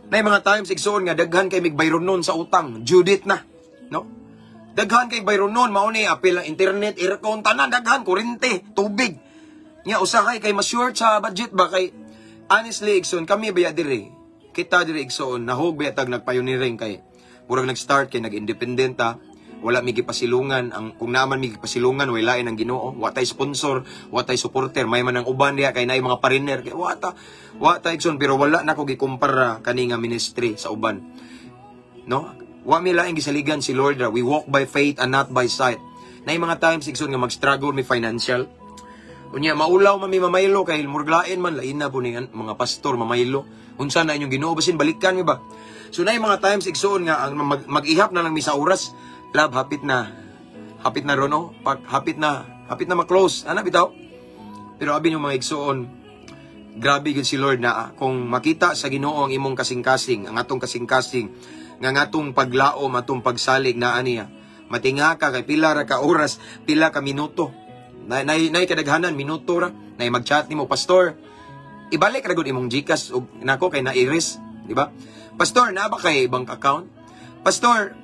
Nay mga times, igsoon, nga daghan kay mig bayronon sa utang, Judith na, no? Daghan kay bayronon, mao ni apil ang internet, aircon, tanan daghan, kuryente, tubig. Nya usahay kay ma-short sa budget ba kay honestly, igsoon, kami baya dire. Kita dire, igsoon, nahog baya tag nagpioneering kay murag nag-start kay nag-independent ta. Wala mi gipasilungan ang kung naman mi gipasilungan, way lain ang Ginoo. Wa tay sponsor, wa tay supporter, may man ang uban diha kay naay mga pariner kay wa ta. Wa ta, igsoon, pero wala na ko gikumpara kani nga ministry sa uban. No? Wa mi laing gisaligan, si Lord ra. We walk by faith and not by sight. Nay mga times, igsoon, nga mag-struggle mi financial. Unya maulaw man mi mamaylo kay murglain man lain na po ni mga pastor mamaylo. Unsa na inyong Ginoo, basin balikan mi ba. So nay mga times, igsoon, nga ang mag-ihap na lang mi sa oras. Love, hapit na. Hapit na ron, no? Pag, hapit na ma-close. Ana bitaw? Pero abi yung mga igsoon, grabe gyud si Lord na kung makita sa Ginoo ang imong kasing-kasing, ang atong kasing-kasing, nga ang atong paglaom, atong pagsalig na niya. Matinga ka kay pila ra ka oras, pila ka minuto. Nay nay, nay kadaghanan minuto ra. Nay mag-chat nimo, "Pastor, ibalik ra gud imong GCash og nako kay nairis," di ba? "Pastor, naa ba kay bank account? Pastor,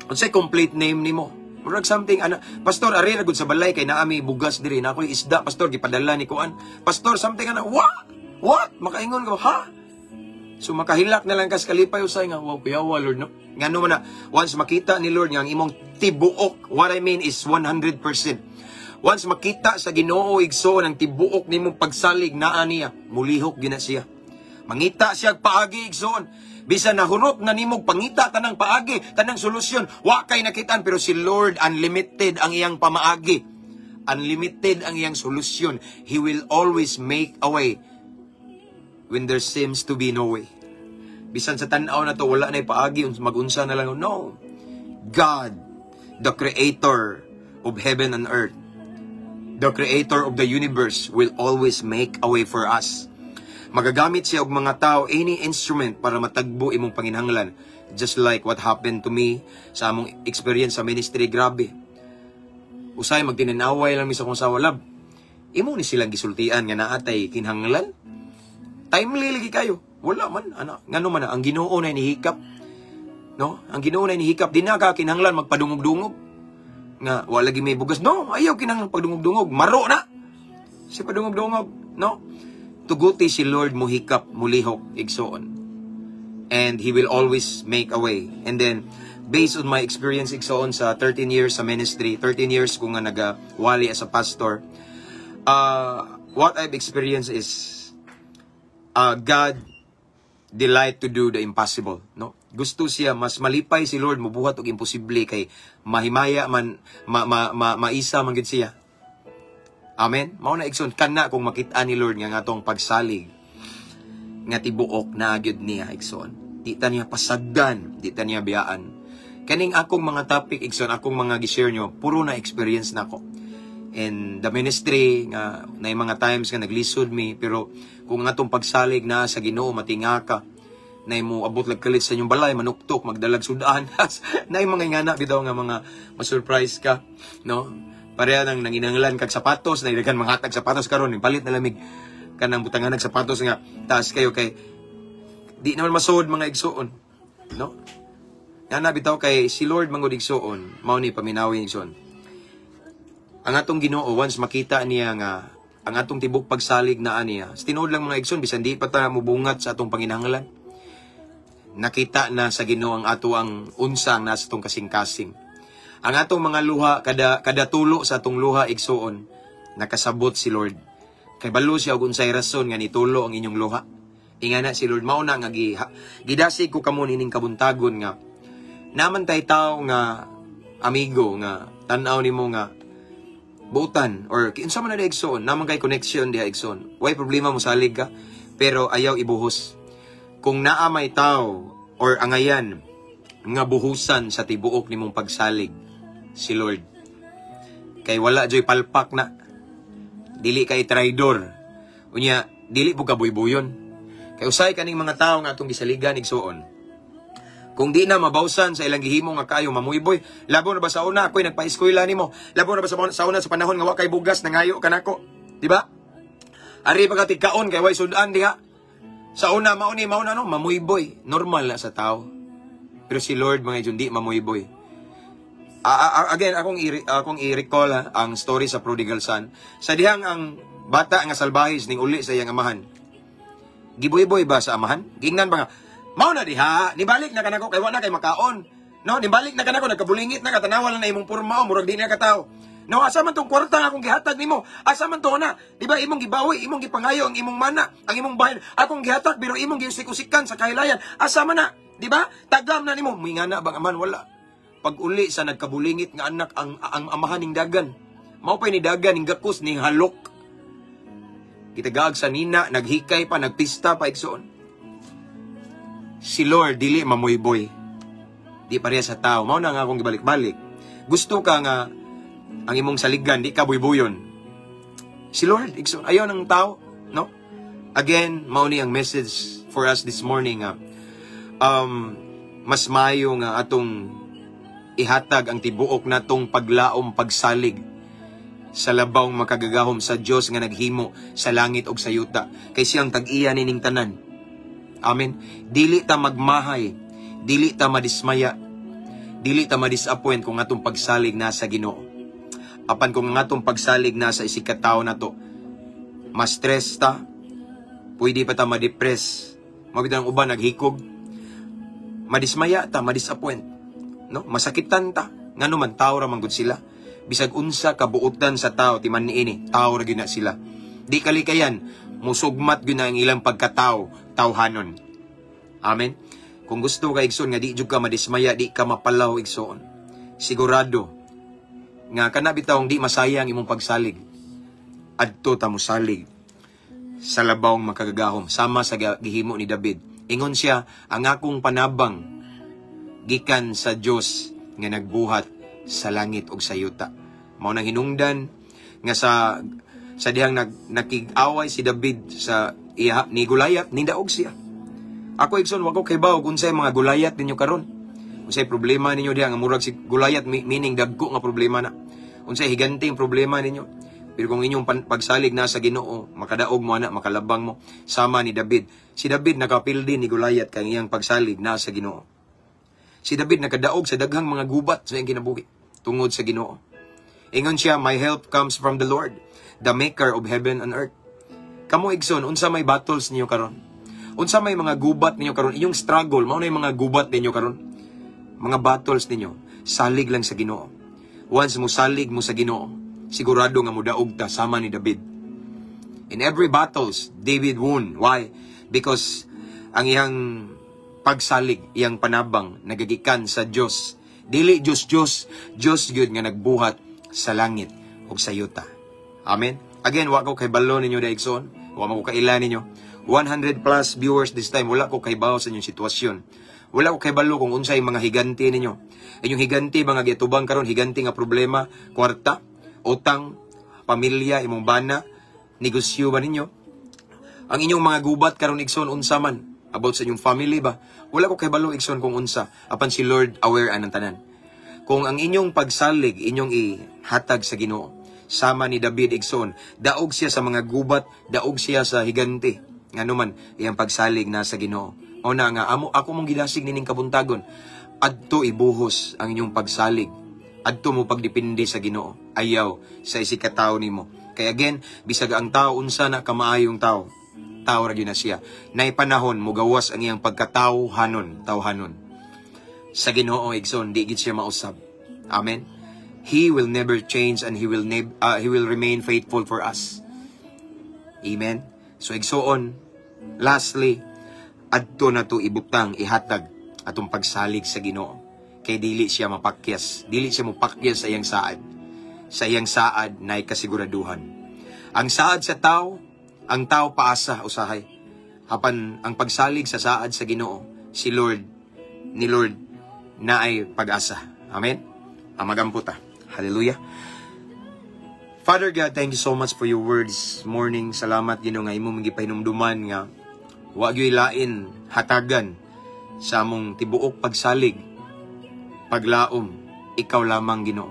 unsay complete name nimo?" Murag something ana, "Pastor, ari ra gud sa balay kay naa mi bugas diri, na ako'y isda, pastor, gipadala ni kuan. Pastor," something ana, what? What? Makaingon ka, ha? So makahilak na lang kas kalipay usay nga, wow, kuyawa Lord, no? Ngano man na, once makita ni Lord nga ang imong tibuok, what I mean is 100%. Once makita sa Ginoo, igsoon, ang tibuok nimong pagsalig naa niya, mulihok gina siya. Mangita siya og paagi, igsoon. Bisan nahurot na nimog pangita tanang paagi, tanang solusyon, wa kay nakitaan, pero si Lord, unlimited ang iyang pamaagi. Unlimited ang iyang solusyon. He will always make a way when there seems to be no way. Bisan sa tan-aw na to wala na paagi, magunsa na lang. No. God, the creator of heaven and earth, the creator of the universe, will always make a way for us. Magagamit siya og mga tao, any instrument para matagbo imong panginhanglan. Just like what happened to me sa among experience sa ministry, grabe. Usay magtininaway lang mi sa akong asawa, "Love. Imo ni silang gisultian nga naa tay kinahanglan. Timely lagi kayo." Wala man ana, ngano man na, ang Ginoo na nihikap. No? Ang Ginoo na nihikap, di na ka kinahanglan magpadungog-dungog. Nga wala lagi may bugas. No, ayaw kinahanglan pagdungog-dungog. Maro na. Si padungog-dungog, no? Tuguti si Lord muhikap, mulihok, igsoon. And He will always make a way. And then, based on my experience, igsoon, sa 13 years sa ministry, 13 years ko nga nagawali as a pastor, what I've experienced is God delight to do the impossible, no? Gusto siya, mas malipay si Lord mubuhat og imposible kay mahimaya man, ma, ma, ma, maisa man gid siya. Amen. Mao na, igsoon, kana kung makita ni Lord nga atong pagsalig Nga tibuok na gyud niya, igsoon. Di ta niya pasagdan, di ta niya biyaan. Kaning akong mga topic, igsoon, akong mga gi-share nyo, puro na experience nako. In the ministry nga na mga times nga naglisod mi, pero kung ang atong pagsalig na sa Ginoo, matinga ka na mo abot lag kalit sa inyong balay, manuktok, magdalag sudan na mga ingana bitaw nga mga ma-surprise ka, no? Pareha nang nanginanglan kag sapatos na daghan mga hatag sapatos karon, palit na lamig kanang butangan nag sapatos nga taas kayo kay di naman masuod, mga igsuon, no? Nga na bitaw kay si Lord mangud, igsuon, mao ni paminawi, igsuon. Ang atong Ginoo, once makita niya nga ang atong tibok pagsalig naa niya, sa tinuod lang, mga igsoon, bisan di pa ta mubungat sa atong panginahanglan, nakita na sa Ginoo ang ato ang unsang nasa atong kasing-kasing. Ang atong mga luha, kada kada tulo sa atong luha, igsuon, nakasabot si Lord. Kay balo siya og unsay rason nga nitulo ang inyong luha. Ingana si Lord. Mao na nga gidasig ko kamo nining kabuntagon nga naman tay tao nga amigo nga tan-aw nimo nga buutan or kinsa man na, igsoon, naman kay connection diha, igsoon. Way problema, mosalig ka, pero ayaw ibuhos. Kung naa may tao or angayan nga buhusan sa tibuok nimong pagsalig, si Lord. Kay wala joy palpak na dili kay traidor. Unya dili po ka buybuyon. Kay usay kaning mga tao nga atong gisaligan, igsuon, kung di na mabawsan sa ilang gihimo nga kayo mamuyboy. Labo na ba sa una ako'y nagpa-eskwela nimo? Labo na ba sa una, sa panahon nga wa kay bugas, nangayo ka nako? Di ba? Ari pa ka tigkaon kay way sudan diha. Sa una mao ni mao na, no, mamuyboy. Normal na sa tao. Pero si Lord, mga igsoon, di mamuyboy. Again, akong i-recall ha, ang story sa prodigal son. Sa dihang ang bata nga salbahis ning uli sa iyang amahan. Gibuyboy ba sa amahan? Gingnan ba nga, "Mao na diha, nibalik na kanako kay wa na kay makaon. No, nibalik na kanako, nagkabulingit na ka, tanawa lang na imong porma, oh, murag di na ka tao. No, asa man tong kwarta nga akong gihatag nimo? Asa man to na? Di ba imong gibawi, imong gipangayo ang imong mana, ang imong bahin? Akong gihatag pero imong giusik-usikan sa kahilayan. Asa man na? Di ba? Tagam na nimo." Mingana bang aman? Wala. Pag uli sa nagkabulingit nga anak, ang amahan ning dagan. Mao pay ni dagan ning gakos ning halok. Gitagaag sa nina, naghikay pa, nagpista pa, igsoon. Si Lord dili mamuyboy. Di pareha sa tao. Mao na nga akong gibalik-balik. Gusto ka nga ang imong saligan di ka buybuyon. Si Lord, igsoon, ayaw ng tao, no? Again, mao ni ang message for us this morning nga mas maayo nga atong ihatag ang tibuok natong paglaom, pagsalig sa labawng makagagahom, sa Dios nga naghimo sa langit ug sa yuta, kay siyang tag-iya nining tanan. Amen. Dili ta magmahay, dili ta madismaya, dili ta madisappoint kung atong pagsalig nasa Ginoo. Apan kung ang atong pagsalig nasa isig ka tawo nato, ma-stress ta, pwede pa ta ma-depress. Mabitaw ang uban naghikog. Madismaya ta, madisappoint. No? Masakitan ta. Ngano man, tao ra man gud sila. Bisag unsa kabuotan sa tao, timan niini, tao ra gyud na sila. Di kalikayan, musugmat gyud na ang ilang pagkatao, tawhanon. Amen. Kung gusto ka, igsoon, nga di jud ka madismaya, di ka mapalaw, igsoon. Sigurado nga kana bitawng di masayang imong pagsalig. Adto ta mosalig sa labawng makagagahom sama sa gihimo ni David. Ingon siya, "Ang akong panabang gikan sa Dios nga nagbuhat sa langit ug sa yuta." Mao nang hinungdan nga sa dihang nakig-away si David sa iya ni Goliath, nidaog siya. Ako, igsoon, wa ko kaybaw kung unsay mga Goliath ninyo karon. Unsay problema ninyo diha nga murag si Goliath, meaning dagko nga problema na. Unsay higanteng problema ninyo. Pero kung inyong pagsalig na sa Ginoo, makadaog mo ana, makalabang mo sama ni David. Si David nakapildi ni Goliath kay iyang pagsalig na sa Ginoo. Si David nakadaog sa daghang mga gubat sa iyang kinabuhi tungod sa Ginoo. Ingon siya, "My help comes from the Lord, the maker of heaven and earth." Kamo, igsoon, unsa may battles ninyo karon? Unsa may mga gubat ninyo karon? Inyong struggle, mao na yung mga gubat ninyo karon. Mga battles ninyo, salig lang sa Ginoo. Once mo salig mo sa Ginoo, sigurado nga mudaog ta sama ni David. In every battles, David won. Why? Because ang iyang pagsalig, iyang panabang nagagikan sa Dios. Dili Dios Dios, Dios gyud nga nagbuhat sa langit ug sa yuta. Amen. Again, wa ko kay balo ninyo da, igsoon. Wa man ko kaila ninyo. 100 plus viewers this time, wala ko kahibaw sa inyong sitwasyon. Wala ko kahibalo kung unsay mga higante ninyo. Inyong higante mga giatubang karon, higante nga problema, kwarta, utang, pamilya, imong bana, negosyo ba ninyo? Ang inyong mga gubat karon, igsoon, unsa man about sa inyong family ba? Wala ko kahibalo, igsoon, kung unsa. Apan si Lord aware anang tanan. Kung ang inyong pagsalig inyong ihatag sa Ginoo, sama ni David, igsoon, daog siya sa mga gubat, daog siya sa higante. Ngano man, iyang pagsalig na sa Ginoo. O na nga amo ako mong gidasig nining kabuntagon. Adto ibuhos ang inyong pagsalig. Adto mo pagdepende sa Ginoo. Ayaw sa isig ka tawo nimo. Kay again, bisag ang tao unsa na kamaayong tao, tao ra gyud na siya. Nay panahon mugawas ang iyang pagkatawhanon, tawhanon. Sa Ginoo, igsoon, di gid siya mausab. Amen. He will never change and he will remain faithful for us. Amen. So igsoon, lastly, adto na to ibutang, ihatag atong pagsalig sa Ginoo. Kay dili siya mapakyas, dili siya mopakyas sa iyang saad. Sa iyang saad nay kasiguraduhan. Ang saad sa tao, ang tao paasa usahay. Apan ang pagsalig sa saad sa Ginoo, si Lord, ni Lord naay pag-asa. Amen. Ang magampo ta. Hallelujah. Father God, thank you so much for your words morning. Salamat, Ginoo, nga imong gipahinumduman nga wa gyud lain hatagan sa among tibuok pagsalig, paglaom, ikaw lamang, Ginoo.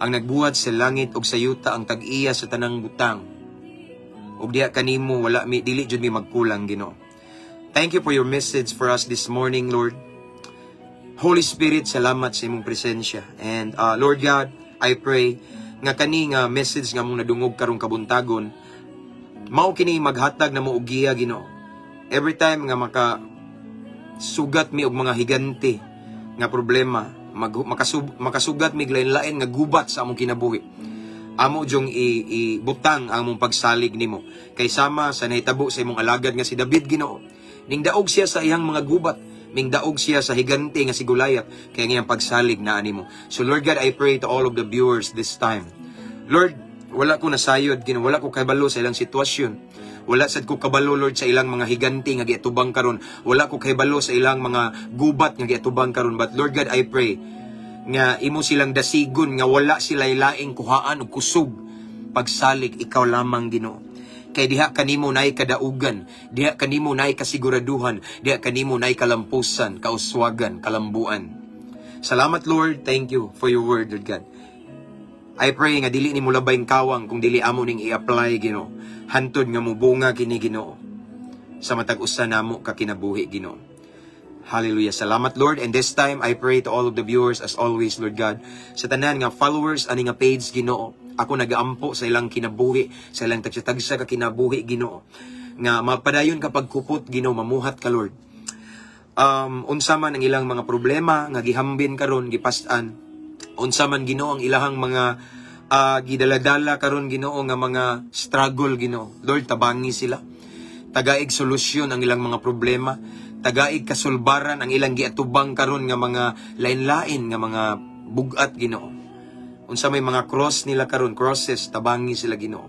Ang nagbuhat sa langit ug sa yuta, ang tag-iya sa tanang butang. Ug diha kanimo wala mi, dili jud mi magkulang, Ginoo. Thank you for your message for us this morning, Lord. Holy Spirit, salamat sa imong presensya. And Lord God, I pray nga kani nga message nga among nadungog karong kabuntagon, mao kini maghatag namo og giya, Ginoo. Every time nga maka sugat mi og mga higante nga problema, makasugat mi lain-lain nga gubat sa among kinabuhi, amo jung ibutang ang among pagsalig nimo. Kay sama sa nahitabo sa imong alagad nga si David, Ginoo, ning daog siya sa iyang mga gubat, ning daog siya sa higante nga si Goliath, kay ang iyang pagsalig naa nimo. So Lord God, I pray to all of the viewers this time. Lord, wala ko nasayod, Ginoo, wala ko kabalo sa ilang sitwasyon. Wala sad ko kabalo, Lord, sa ilang mga higante nga giatubang karon. Wala ko kabalo sa ilang mga gubat nga giatubang karon. But Lord God, I pray nga imo silang dasigon nga wala sila laing kuhaan og kusog, pagsalig ikaw lamang, Ginoo. Kay diha kanimo naay kadaugan, diha kanimo naay kasiguraduhan, diha kanimo naay kalampusan, kauswagan, kalambuan. Salamat, Lord. Thank you for your word, Lord God. I pray nga dili ni mo labay kawang kung dili amo ning i-apply, Ginoo. Hantod nga mobunga kini, Ginoo, sa matag usa namo ka kinabuhi, Ginoo. Hallelujah. Salamat, Lord. And this time I pray to all of the viewers as always, Lord God, sa tanan nga followers ani nga page, Ginoo. Ako nagaampo sa ilang kinabuhi, sa ilang tagsa-tagsa ka kinabuhi, Ginoo. Nga mapadayon ka pagkupot, Ginoo, mamuhat ka, Lord. Unsa man ang ilang mga problema nga gihambin karon, gipas-an. Unsa man, Ginoo, ang ilahang mga gidaladala karon, Ginoo, nga mga struggle, Ginoo. Lord, tabangi sila. Tagaig solusyon ang ilang mga problema. Tagaig kasulbaran ang ilang giatubang karon nga mga lain-lain nga mga bugat, Ginoo. Unsa may mga cross nila karon, crosses, tabangi sila, Ginoo.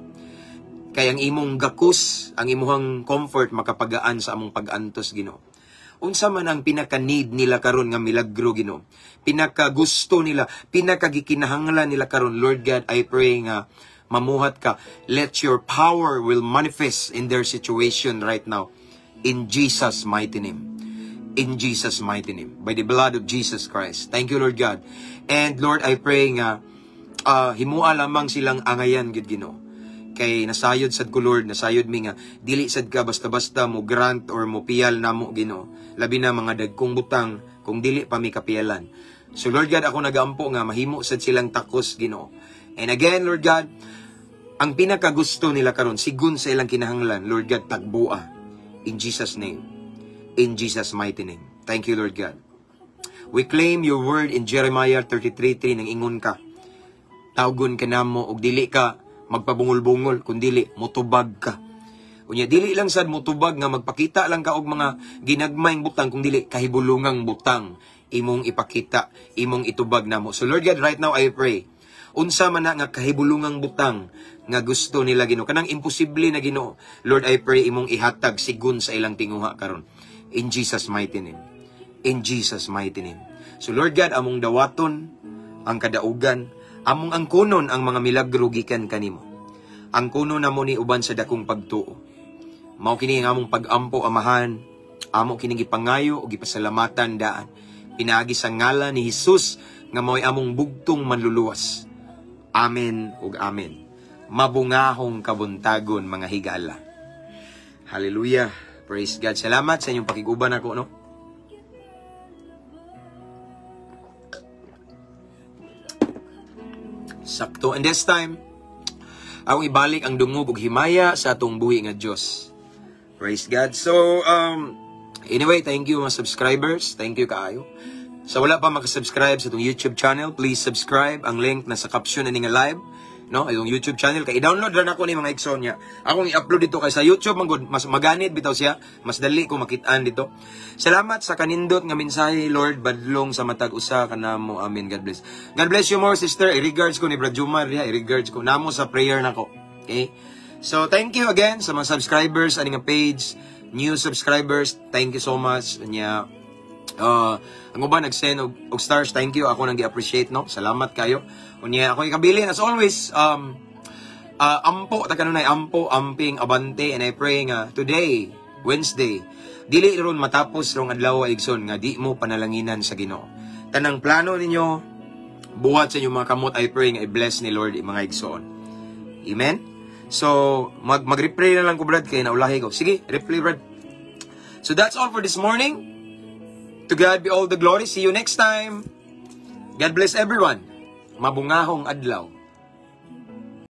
Kay ang imong gakus, ang imuhang comfort makapagaan sa among pag-antos, Ginoo. Unsa man ang pinaka-need nila karon nga milagro, Ginoo. Pinaka-gusto nila, pinakagikinahanglan nila karon, Lord God, I pray nga mamuhat ka. Let your power will manifest in their situation right now. In Jesus' mighty name. In Jesus' mighty name. By the blood of Jesus Christ. Thank you, Lord God. And Lord, I pray nga himua lamang silang angayan gid, Ginoo. Kay nasayod sad ko, Lord, nasayod mi nga dili sad ka basta-basta mo grant or mo piyal namo, Ginoo. Labi na mga dagkong butang kung dili pa mi kapiyalan. So Lord God, ako nagaampo nga mahimo sad silang takos, Ginoo. And again, Lord God, ang pinakagusto nila karon sigun sa ilang kinahanglan, Lord God, tagbua. In Jesus' name. In Jesus' mighty name. Thank you, Lord God. We claim your word in Jeremiah 33:3 nang ingon ka. Tawgon ka namo og dili ka magpabungol-bungol kundili motubag ka. Unya dili lang sad motubag nga magpakita lang ka og mga ginagmayng butang, kung dili kahibulungang butang imong ipakita, imong itubag namo. So Lord God, right now I pray Unsa man na nga kahibulungang butang nga gusto nila, Ginoo. Kanang imposible na, Ginoo. Lord, I pray imong ihatag sigun sa ilang tinguha karon. In Jesus' mighty name. In Jesus' mighty name. So Lord God, among dawaton ang kadaugan, among angkunon ang mga milagro gikan kanimo. Angkunon namo ni uban sa dakong pagtuo. Mao kini ang among pag-ampo, Amahan, amo kining gipangayo ug gipasalamatan daan. Pinaagi sa ngalan ni Jesus nga mao'y among bugtong manluluwas. Amen ug amen. Mabungahong kabuntagon, mga higala. Hallelujah. Praise God. Salamat sa inyong pakiguban ako, no? Sakto. And this time, akong ibalik ang dungog ug himaya sa atong buhi nga Dios. Praise God. So, anyway, thank you mga subscribers. Thank you kaayo. Sa wala pa makasubscribe sa atong YouTube channel, please subscribe. Ang link nasa caption ani nga live. No, itong YouTube channel kay i-download ra nako ni, mga igsoon niya. Akong i-upload dito kay sa YouTube man gud mas maganit bitaw siya, mas dali ko makit-an dito. Salamat sa kanindot nga mensahe, Lord, badlong sa matag usa kanamo. Amen. God bless. God bless you more, sister. I-regards ko ni Brad Jumar diha, i-regards ko namo sa prayer nako. Okay? So thank you again sa mga subscribers ani nga page, new subscribers, thank you so much. Nya ang uban nag-send og stars, thank you. Ako nang gi-appreciate, no. Salamat kayo. Unya ako ikabilin as always, ampo ta kanunay, ampo, amping, abante, and I pray nga today, Wednesday, dili ron matapos rong adlaw, igsoon, nga di mo panalanginan sa Ginoo. Tanang plano ninyo, buhat sa inyong mga kamot, I pray nga i-bless ni Lord mga igsoon. Amen. So mag mag-repray na lang ko, Brad, kay naulahi ko. Sige, reply, Brad. So that's all for this morning. To God be all the glory. See you next time. God bless everyone. Mabungahong adlaw.